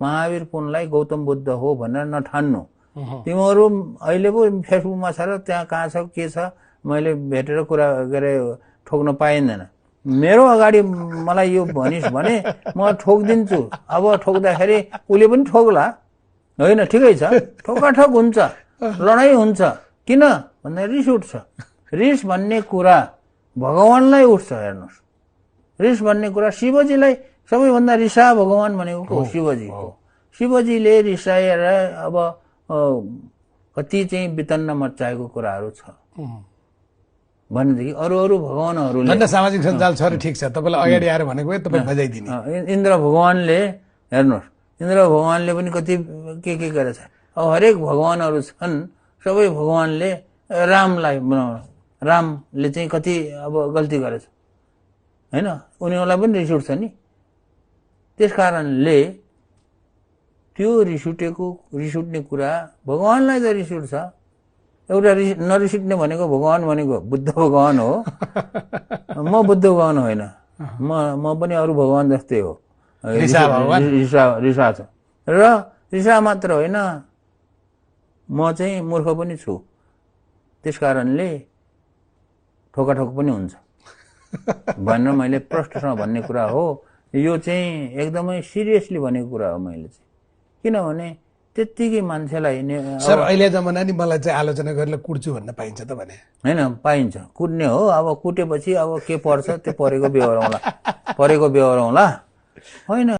महावीर पुनलाई गौतम बुद्ध हो भनेर नठान्नु। तिमीहरू अहिले पो फेसबुकमा छ र त्यहाँ कहाँ छ के छ मैले भेटेर कुरा गरे ठोक्न पाइँदैन। मेरो अगाडि मलाई यो भनिस् भने म ठोकिदिन्छु। अब ठोक्दाखेरि उसले पनि ठोक्ला होइन, ठिकै छ, ठोकाठोक हुन्छ, लडाइँ हुन्छ। किन भन्दा रिस उठ्छ। रिस भन्ने कुरा भगवानलाई उठ्छ। हेर्नुहोस्, रिस भन्ने कुरा शिवजीलाई सबैभन्दा रिसा भगवान भनेको को? शिवजी हो। शिवजीले रिसाएर अब कति चाहिँ वितन्न मचाएको कुराहरू छ भनेदेखि अरू भगवानहरूले सामाजिक सञ्जाल छ र ठिक छ, तपाईँलाई अगाडि आएर भनेको तपाईँ बजाइदिने। इन्द्र भगवानले हेर्नुहोस्, इन्द्र भगवानले पनि कति के गरेछ। अब हरेक भगवानहरू छन्, सबै भगवानले रामलाई बनाउनु, रामले चाहिँ कति अब गल्ती गरेछ होइन, उनीहरूलाई पनि रिस उठ्छ नि। त्यस कारणले त्यो रिस उठ्ने कुरा भगवानलाई त रिस उठ्छ। एउटा नरिस उठ्ने भनेको भगवान भनेको बुद्ध भगवान हो। म बुद्ध भगवान होइन, म पनि अरू भगवान जस्तै हो। रिसा छ र रिसा मात्र होइन, म चाहिँ मूर्ख पनि छु। त्यस कारणले ठोकाठोक पनि हुन्छ भनेर मैले प्रष्टसँग भन्ने कुरा हो। यो चाहिँ एकदमै सिरियसली भनेको कुरा हो मैले चाहिँ। किनभने त्यत्तिकै मान्छेलाई सर अहिले जमाना नि मलाई चाहिँ आलोचना गरेर कुट्छु भन्न पाइन्छ त भने होइन, पाइन्छ, कुट्ने हो। अब कुटेपछि अब के पर्छ त्यो परेको बेहोरौँला होइन।